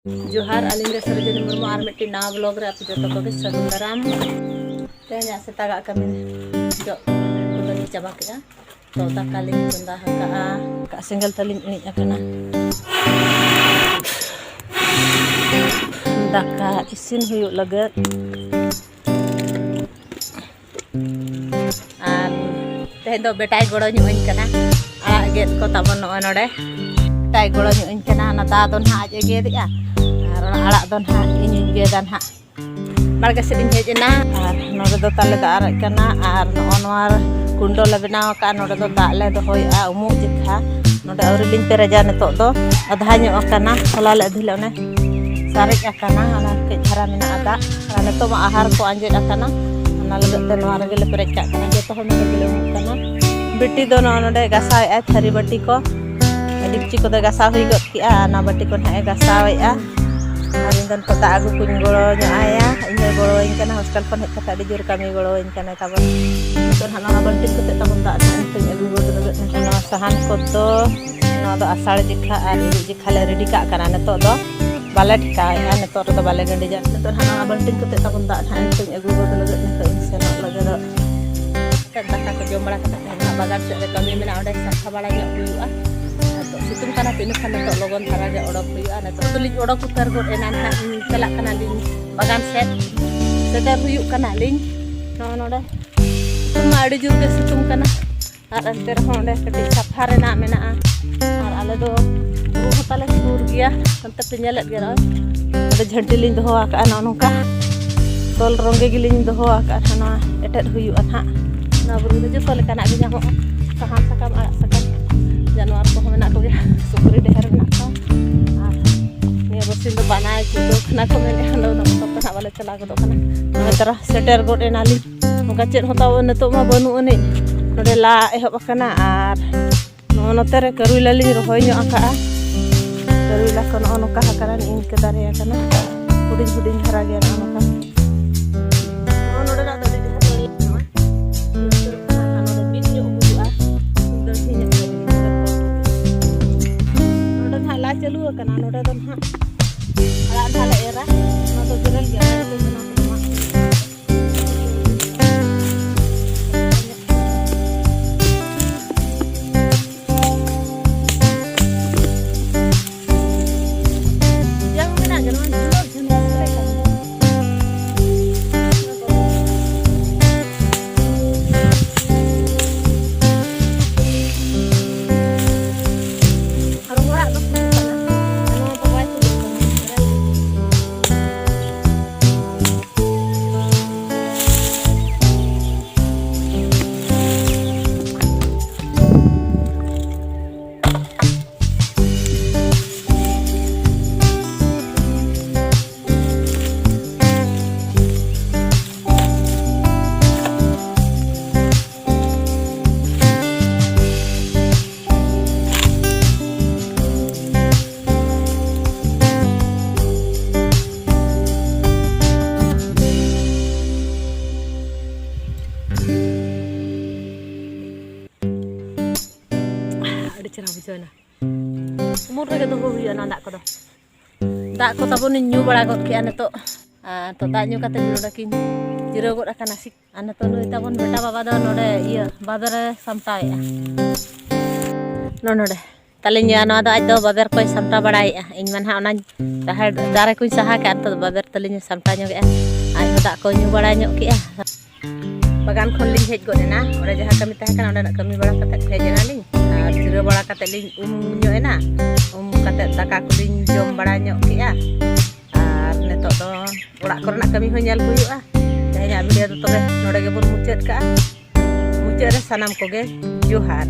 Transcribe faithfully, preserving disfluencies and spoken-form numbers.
ᱡᱚᱦᱟᱨ, ᱟᱹᱞᱤᱧ ᱫᱚ ᱥᱚᱨᱳᱡᱤᱱᱤ ᱢᱩᱨᱢᱩ, ᱟᱨ ᱢᱤᱫᱴᱤᱡ ᱱᱟᱣᱟ ᱵᱞᱚᱜ ᱨᱮ ᱟᱯᱮ ᱡᱚᱛᱚ ᱠᱚᱜᱮ ᱥᱟᱹᱜᱩᱱ ᱫᱟᱨᱟᱢ᱾ ᱛᱮᱦᱮᱧᱟᱜ ᱥᱮᱛᱟᱜᱟᱜ ᱠᱟᱹᱢᱤ ᱡᱚᱜ ᱠᱚᱫᱚ ᱞᱤᱧ ᱪᱟᱵᱟ ᱠᱮᱫᱼᱟ᱾ ᱛᱚ ᱫᱟᱠᱟ ᱞᱤᱧ ᱪᱚᱸᱫᱟ ᱟᱠᱟᱫᱼᱟ, ᱫᱟᱠᱟ ᱥᱮᱸᱜᱮᱞ ᱛᱟᱹᱞᱤᱧ ᱤᱬᱤᱡ ᱟᱠᱟᱱᱟ᱾ ᱫᱟᱠᱟ ᱤᱥᱤᱱ ᱦᱩᱭᱩᱜ ᱞᱟᱹᱜᱤᱫ᱾ ᱟᱨ ᱛᱮᱦᱮᱧ ᱫᱚ ᱵᱮᱴᱟᱭ ᱜᱚᱲᱚ ᱧᱚᱜ ᱟᱹᱧ ᱠᱟᱱᱟ᱾ ᱟᱲᱟᱜ ᱜᱮᱫ ᱠᱚ ᱛᱟᱵᱚᱱ ᱱᱚᱜᱼᱚᱭ ᱱᱚᱰᱮ ᱵᱮᱴᱟᱭ ᱜᱚᱲᱚ ᱧᱚᱜ ᱟᱹᱧ ᱠᱟᱱᱟ᱾ ᱚᱱᱟ ᱫᱟ ᱫᱚ ᱱᱟᱦᱟᱜ ᱟᱡ ᱮ ᱜᱮᱫᱮᱜᱼᱟ, ᱟᱨ ᱚᱱᱟ ᱟᱲᱟᱜ ᱫᱚ ᱱᱟᱦᱟᱜ ᱤᱧᱤᱧ ᱜᱮᱫᱟ ᱱᱟᱦᱟᱜ᱾ ᱵᱟᱲᱜᱮ ᱥᱮᱫ ᱤᱧ ᱦᱮᱡ ᱮᱱᱟ, ᱟᱨ ᱱᱚᱰᱮ ᱫᱚ ᱛᱟᱞᱮ ᱫᱟᱜ ᱟᱨᱮᱡ ᱠᱟᱱᱟ, ᱟᱨ ᱱᱚᱜᱼᱚ ᱱᱚᱣᱟ ᱠᱩᱸᱰᱚ ᱞᱮ ᱵᱮᱱᱟᱣ ᱟᱠᱟᱫᱼᱟ᱾ ᱱᱚᱰᱮ ᱫᱚ ᱫᱟᱜ ᱞᱮ ᱫᱚᱦᱚᱭᱮᱫᱼᱟ ᱩᱢᱩᱜ ᱡᱚᱠᱷᱟ᱾ ᱱᱚᱰᱮ ᱟᱹᱣᱨᱤ ᱞᱤᱧ ᱯᱮᱨᱮᱡᱟ, ᱱᱤᱛᱚᱜ ᱫᱚ ᱟᱫᱷᱟ ᱧᱚᱜ ᱟᱠᱟᱱᱟ᱾ ᱦᱚᱞᱟ ᱞᱮ ᱟᱹᱫᱷᱤ ᱞᱮ ᱚᱱᱮ ᱥᱟᱨᱮᱡ ᱟᱠᱟᱱᱟ, ᱚᱱᱟ ᱠᱟᱹᱡ ᱫᱷᱟᱨᱟ ᱢᱮᱱᱟᱜᱼᱟ ᱫᱟᱜ᱾ ᱟᱨ ᱱᱤᱛᱚᱜ ᱢᱟ ᱟᱦᱟᱨ ᱠᱚ ᱟᱸᱡᱮᱫ ᱟᱠᱟᱱᱟ, ᱚᱱᱟ ᱞᱟᱹᱜᱤᱫ ᱛᱮ ᱱᱚᱣᱟ ᱨᱮᱜᱮ ᱞᱮ ᱯᱮᱨᱮᱡ ᱠᱟᱜ ᱠᱟᱱᱟ᱾ ᱡᱚᱛᱚ ᱦᱚᱲ ᱱᱚᱰᱮ ᱜᱮᱞᱮ ᱩᱢᱩᱜ ᱠᱟᱱᱟ᱾ ᱵᱤᱴᱤ ᱫᱚ ᱱᱚᱜᱼᱚ ᱱᱚᱰᱮ ᱜᱟᱥᱟᱣᱮᱫᱼᱟᱭ ᱛᱷᱟᱹᱨᱤ ᱵᱟᱹᱴᱤ ᱠᱚ, ᱰᱮᱠᱪᱤ ᱠᱚᱫᱚᱭ ᱜᱟᱥᱟᱣ ᱦᱩᱭ ᱜᱚᱫ ᱠᱮᱜᱼᱟ, ᱚᱱᱟ ᱵᱟᱹᱴᱤ ᱠᱚ ᱱᱟᱦᱟᱜ ᱮ ᱜᱟᱥᱟᱣᱮᱫᱼᱟ᱾ ᱟᱨ ᱤᱧ ᱫᱚ ᱱᱤᱛᱚᱜ ᱫᱟᱜ ᱟᱹᱜᱩ ᱠᱚᱧ ᱜᱚᱲᱚᱧᱚᱜ ᱟᱭᱟ, ᱤᱧ ᱦᱚᱸᱭ ᱜᱚᱲᱚᱣᱟᱹᱧ ᱠᱟᱱᱟ᱾ ᱦᱳᱥᱴᱮᱞ ᱠᱷᱚᱱ ᱦᱮᱡ ᱠᱟᱛᱮ ᱟᱹᱰᱤ ᱡᱳᱨ ᱠᱟᱹᱢᱤ ᱜᱚᱲᱚᱣᱟᱹᱧ ᱠᱟᱱᱟᱭ ᱛᱟᱵᱚᱱ᱾ ᱱᱤᱛᱚᱜ ᱱᱟᱦᱟᱜ ᱱᱚᱣᱟ ᱵᱟᱹᱞᱴᱤᱱ ᱠᱚᱛᱮ ᱛᱟᱵᱚᱱ ᱫᱟᱜ ᱱᱟᱦᱟᱜ ᱱᱤᱛᱚᱜ ᱤᱧ ᱟᱹᱜᱩ ᱜᱚᱫ ᱞᱟᱹᱜᱤᱫ᱾ ᱱᱚᱣᱟ ᱥᱟᱦᱟᱱ ᱠᱚᱫᱚ, ᱱᱚᱣᱟ ᱫᱚ ᱟᱥᱟᱲ ᱡᱮᱠᱷᱟ ᱟᱨ ᱤᱨᱚᱜ ᱡᱮᱠᱷᱟ ᱞᱮ ᱨᱮᱰᱤ ᱠᱟᱜ ᱠᱟᱱᱟ᱾ ᱱᱤᱛᱚᱜ ᱫᱚ ᱵᱟᱞᱮ ᱴᱷᱮᱠᱟᱣᱮᱫᱼᱟ, ᱱᱤᱛᱚᱜ ᱨᱮᱫᱚ ᱵᱟᱞᱮ ᱜᱟᱹᱰᱤᱡᱟ᱾ ᱱᱤᱛᱚᱜ ᱱᱟᱦᱟᱜ ᱱᱚᱣᱟ ᱵᱟᱹᱞᱴᱤᱱ ᱠᱚᱛᱮ ᱛᱟᱵᱚᱱ ᱫᱟᱜ ᱱᱟᱦᱟᱜ ᱱᱤᱛᱚᱜ ᱤᱧ ᱟᱹᱜᱩ ᱜᱚᱫ ᱞᱟᱹᱜᱤᱫ, ᱱᱤᱛᱚᱜ ᱤᱧ ᱥᱮᱱᱚᱜ ᱞᱟᱹᱜᱤᱫᱚᱜ᱾ ᱫᱟᱠᱟ ᱠᱚ ᱡᱚᱢ ᱵᱟᱲᱟ ᱠᱟᱛᱮ ᱱᱟᱦᱟᱜ ᱵᱟᱜᱟᱱ ᱥᱮᱫ ᱨᱮ ᱠᱟᱹᱢᱤ ᱢᱮᱱᱟᱜᱼᱟ, ᱚᱸᱰᱮ ᱥᱟᱯᱷᱟ ᱵᱟᱲᱟ ᱧᱚᱜ ᱦᱩᱭᱩᱜᱼᱟ᱾ ᱟᱫᱚ ᱥᱤᱛᱩᱝ ᱠᱟᱱᱟ ᱛᱚ, ᱤᱱᱟᱹ ᱠᱷᱟᱱ ᱱᱤᱛᱚᱜ ᱞᱚᱜᱚᱱ ᱫᱷᱟᱨᱟ ᱜᱮ ᱚᱰᱚᱠ ᱦᱩᱭᱩᱜᱼᱟ᱾ ᱱᱤᱛᱚᱜ ᱫᱚᱞᱤᱧ ᱚᱰᱚᱠ ᱩᱛᱟᱹᱨ ᱜᱚᱫ ᱮᱱᱟ ᱱᱟᱦᱟᱜ, ᱪᱟᱞᱟᱜ ᱠᱟᱱᱟᱞᱤᱧ ᱵᱟᱜᱟᱱ ᱥᱮᱫ, ᱥᱮᱴᱮᱨ ᱦᱩᱭᱩᱜ ᱠᱟᱱᱟᱞᱤᱧ᱾ ᱱᱚᱜᱼᱚ ᱱᱚᱰᱮ ᱥᱤᱛᱩᱝ ᱢᱟ ᱟᱹᱰᱤ ᱡᱳᱨ ᱜᱮ ᱥᱤᱛᱩᱝ ᱠᱟᱱᱟ, ᱟᱨ ᱮᱱᱛᱮ ᱨᱮᱦᱚᱸ ᱚᱸᱰᱮ ᱠᱟᱹᱴᱤᱡ ᱥᱟᱯᱷᱟ ᱨᱮᱱᱟᱜ ᱢᱮᱱᱟᱜᱼᱟ᱾ ᱟᱨ ᱟᱞᱮ ᱫᱚ ᱵᱩᱨᱩ ᱦᱚᱸ ᱛᱟᱞᱮ ᱥᱩᱨ ᱜᱮᱭᱟ, ᱚᱱᱛᱮ ᱯᱮ ᱧᱮᱞᱮᱫ ᱜᱮᱭᱟ ᱱᱚᱜᱼᱚᱭ ᱚᱸᱰᱮ ᱡᱷᱟᱹᱱᱴᱤ ᱞᱤᱧ ᱫᱚᱦᱚ ᱟᱠᱟᱫᱼᱟ, ᱱᱚᱜᱼᱚ ᱱᱚᱝᱠᱟ ᱛᱚᱞ ᱨᱚᱝᱜᱮ ᱜᱮᱞᱤᱧ ᱫᱚᱦᱚ ᱟᱠᱟᱫᱼᱟ᱾ ᱱᱚᱣᱟ ᱮᱴᱮᱫ ᱦᱩᱭᱩᱜᱼᱟ ᱱᱟᱦᱟᱜ᱾ ᱱᱚᱣᱟ ᱵᱩᱨᱩ ᱨᱮ ᱡᱚᱛᱚ ᱞᱮᱠᱟᱱᱟᱜ ᱜᱮ ᱧᱟᱢᱚᱜᱼᱟ, ᱥᱟᱦᱟᱱ ᱥᱟᱠᱟᱢ, ᱟᱲᱟᱜ ᱥᱟᱠᱟᱢ᱾ ᱡᱟᱱᱣᱟᱨ ᱠᱚᱦᱚᱸ ᱢᱮᱱᱟᱜ ᱠᱚᱜᱮᱭᱟ, ᱥᱩᱠᱨᱤ ᱰᱷᱮᱨ ᱢᱮᱱᱟᱜ ᱠᱚᱣᱟ᱾ ᱟᱨ ᱱᱤᱭᱟᱹ ᱵᱟᱨᱥᱤᱧ ᱫᱚ ᱵᱟᱱᱟᱭ ᱪᱷᱩᱴᱟᱹᱣ ᱠᱟᱱᱟ ᱠᱚ ᱢᱮᱱᱮᱫᱼᱟ, ᱟᱫᱚ ᱚᱱᱟ ᱵᱚᱛᱚᱨ ᱛᱮ ᱱᱟᱦᱟᱜ ᱵᱟᱞᱮ ᱪᱟᱞᱟᱣ ᱜᱚᱫᱚᱜ ᱠᱟᱱᱟ᱾ ᱱᱚᱜᱼᱚᱭ ᱛᱟᱨᱟ ᱥᱮᱴᱮᱨ ᱜᱚᱫ ᱮᱱᱟᱞᱤᱧ᱾ ᱱᱚᱝᱠᱟ ᱪᱮᱫ ᱦᱚᱸ ᱛᱟᱵᱚ ᱱᱤᱛᱚᱜ ᱢᱟ ᱵᱟᱹᱱᱩᱜ ᱟᱹᱱᱤᱡ᱾ ᱱᱚᱰᱮ ᱞᱟ ᱮᱦᱚᱵ ᱟᱠᱟᱱᱟ, ᱟᱨ ᱱᱚᱜᱼᱚ ᱱᱚᱛᱮ ᱨᱮ ᱠᱟᱹᱨᱩᱭᱞᱟ ᱞᱤᱧ ᱨᱚᱦᱚᱭ ᱧᱚᱜ ᱟᱠᱟᱫᱼᱟ᱾ ᱠᱟᱹᱨᱩᱭᱞᱟ ᱠᱚ ᱱᱚᱜᱼᱚ ᱱᱚᱝᱠᱟ ᱟᱠᱟᱱᱟ, ᱱᱤᱝᱠᱟᱹ ᱫᱟᱨᱮ ᱟᱠᱟᱱᱟ, ᱦᱩᱰᱤᱧ ᱦᱩᱰᱤᱧ ᱫᱷᱟᱨᱟ ᱜᱮᱭᱟ ᱱᱚᱜᱼᱚ ᱱᱚᱝᱠᱟ᱾ ᱱᱚᱜᱼᱚ ᱱᱚᱰᱮᱱᱟᱜ ᱫᱚ ᱟᱹᱰᱤ ᱰᱷᱮᱨ ᱜᱮ ᱧᱮᱞᱚᱜᱼᱟ᱾ ᱱᱚᱰᱮ ᱵᱤᱫ ᱧᱚᱜ ᱦᱩᱭᱩᱜᱼᱟ, ᱫᱟᱹᱲᱦᱤ ᱧᱚᱜ ᱜᱮ᱾ ᱱᱚᱰᱮ ᱫᱚ ᱦᱟᱸᱜ ᱞᱟ ᱪᱟᱹᱞᱩ ᱟᱠᱟᱱᱟ, ᱱᱚᱰᱮ ᱫᱚ ᱱᱟᱦᱟᱜ ᱟᱲᱟᱜ ᱱᱟᱦᱟᱜ ᱞᱮ ᱮᱨᱟ, ᱚᱱᱟ ᱫᱚ ᱵᱮᱨᱮᱞ ᱜᱮ, ᱟᱲᱟᱜ ᱨᱮᱫᱚ ᱵᱮᱱᱟᱣ ᱠᱟᱛᱮ ᱢᱟᱜ ᱦᱩᱭᱩᱜᱼᱟ᱾ ᱡᱟᱝ ᱢᱮᱱᱟᱜ ᱜᱮ, ᱱᱚᱣᱟ ᱡᱷᱟᱹᱱᱩ, ᱡᱷᱟᱹᱱᱩ ᱥᱟᱨᱮᱡ ᱠᱟᱱ ᱫᱚ᱾ ᱟᱨ ᱚᱲᱟᱜ ᱫᱚ ᱥᱩᱨ ᱠᱟᱱᱟ, ᱱᱚᱣᱟ ᱫᱚ ᱵᱟᱭ ᱥᱩᱨᱩᱜ ᱠᱟᱱᱟ᱾ ᱟᱹᱰᱤ ᱪᱮᱦᱨᱟ ᱵᱩᱡᱷᱟᱹᱣ ᱮᱱᱟ᱾ ᱩᱢᱩᱞ ᱨᱮᱜᱮ ᱫᱚᱦᱚ ᱦᱩᱭᱩᱜᱼᱟ ᱚᱱᱟ ᱫᱟᱜ ᱠᱚᱫᱚ᱾ ᱫᱟᱜ ᱠᱚ ᱛᱟᱵᱚᱱᱤᱧ ᱧᱩ ᱵᱟᱲᱟ ᱜᱚᱫ ᱠᱮᱜᱼᱟ ᱱᱤᱛᱚᱜ᱾ ᱟᱨ ᱱᱤᱛᱚᱜ ᱫᱟᱜ ᱧᱩ ᱠᱟᱛᱮ ᱱᱚᱰᱮ ᱠᱤᱱ ᱡᱤᱨᱟᱹᱣ ᱜᱚᱫ ᱟᱠᱟᱱᱟ᱾ ᱥᱤ-, ᱟᱨ ᱱᱤᱛᱚᱜ ᱱᱩᱭ ᱛᱟᱵᱚᱱ ᱵᱮᱴᱟ ᱵᱟᱵᱟ ᱫᱚ ᱱᱚᱰᱮ ᱤᱭᱟᱹ ᱵᱟᱵᱮᱨᱮ ᱥᱟᱢᱴᱟᱣᱮᱜᱼᱟ᱾ ᱱᱚ-, ᱱᱚᱰᱮ ᱛᱟᱹᱞᱤᱧ ᱱᱚᱣᱟ ᱫᱚ ᱟᱡ ᱫᱚ ᱵᱟᱵᱮᱨ ᱠᱚᱭ ᱥᱟᱢᱴᱟᱣ ᱵᱟᱲᱟᱭᱮᱜᱼᱟ᱾ ᱤᱧ ᱢᱟ ᱱᱟᱦᱟᱜ ᱚᱱᱟᱧ ᱨᱟᱦᱮᱲ ᱫᱟᱨᱮ ᱠᱚᱧ ᱥᱟᱦᱟ ᱠᱮᱜᱼᱟ, ᱱᱤᱛᱚᱜ ᱫᱚ ᱵᱟᱵᱮᱨ ᱛᱟᱹᱞᱤᱧ ᱥᱟᱢᱴᱟᱣ ᱧᱚᱜᱮᱜᱼᱟ᱾ ᱟᱡ ᱦᱚᱸ ᱫᱟᱜ ᱠᱚ ᱧᱩ ᱵᱟᱲᱟ ᱧᱚᱜ ᱠᱮᱜᱼᱟ᱾ ᱵᱟᱜᱟᱱ ᱠᱷᱚᱱ ᱞᱤᱧ ᱦᱮᱡ ᱜᱚᱫ ᱮᱱᱟ, ᱚᱸᱰᱮ ᱡᱟᱦᱟᱸ ᱠᱟᱹᱢᱤ ᱛᱟᱦᱮᱸ ᱠᱟᱱᱟ ᱚᱸᱰᱮᱱᱟᱜ ᱠᱟᱹᱢᱤ ᱵᱟᱲᱟ ᱠᱟᱛᱮ ᱦᱮᱡ ᱮᱱᱟᱞᱤᱧ ᱟᱨ ᱡᱤᱨᱟᱹᱣ ᱵᱟᱲᱟ ᱠᱟᱛᱮ ᱞᱤᱧ ᱩᱢ ᱧᱚᱜ ᱮᱱᱟ᱾ ᱩᱢ ᱠᱟᱛᱮ ᱫᱟᱠᱟ ᱠᱚᱞᱤᱧ ᱡᱚᱢ ᱵᱟᱲᱟ ᱧᱚᱜ ᱠᱮᱜᱼᱟ᱾ ᱟᱨ ᱱᱤᱛᱚᱜ ᱫᱚ ᱚᱲᱟᱜ ᱠᱚᱨᱮᱱᱟᱜ ᱠᱟᱹᱢᱤ ᱦᱚᱸ ᱧᱮᱞ ᱦᱩᱭᱩᱜᱼᱟ᱾ ᱛᱮᱦᱮᱧᱟᱜ ᱵᱷᱤᱰᱤᱭᱳ ᱫᱚ ᱛᱚᱵᱮ ᱱᱚᱰᱮ ᱜᱮᱵᱚᱱ ᱢᱩᱪᱟᱹᱫ ᱠᱟᱜᱼᱟ᱾ ᱢᱩᱪᱟᱹᱫ ᱨᱮ ᱥᱟᱱᱟᱢ ᱠᱚᱜᱮ ᱡᱚᱦᱟᱨ᱾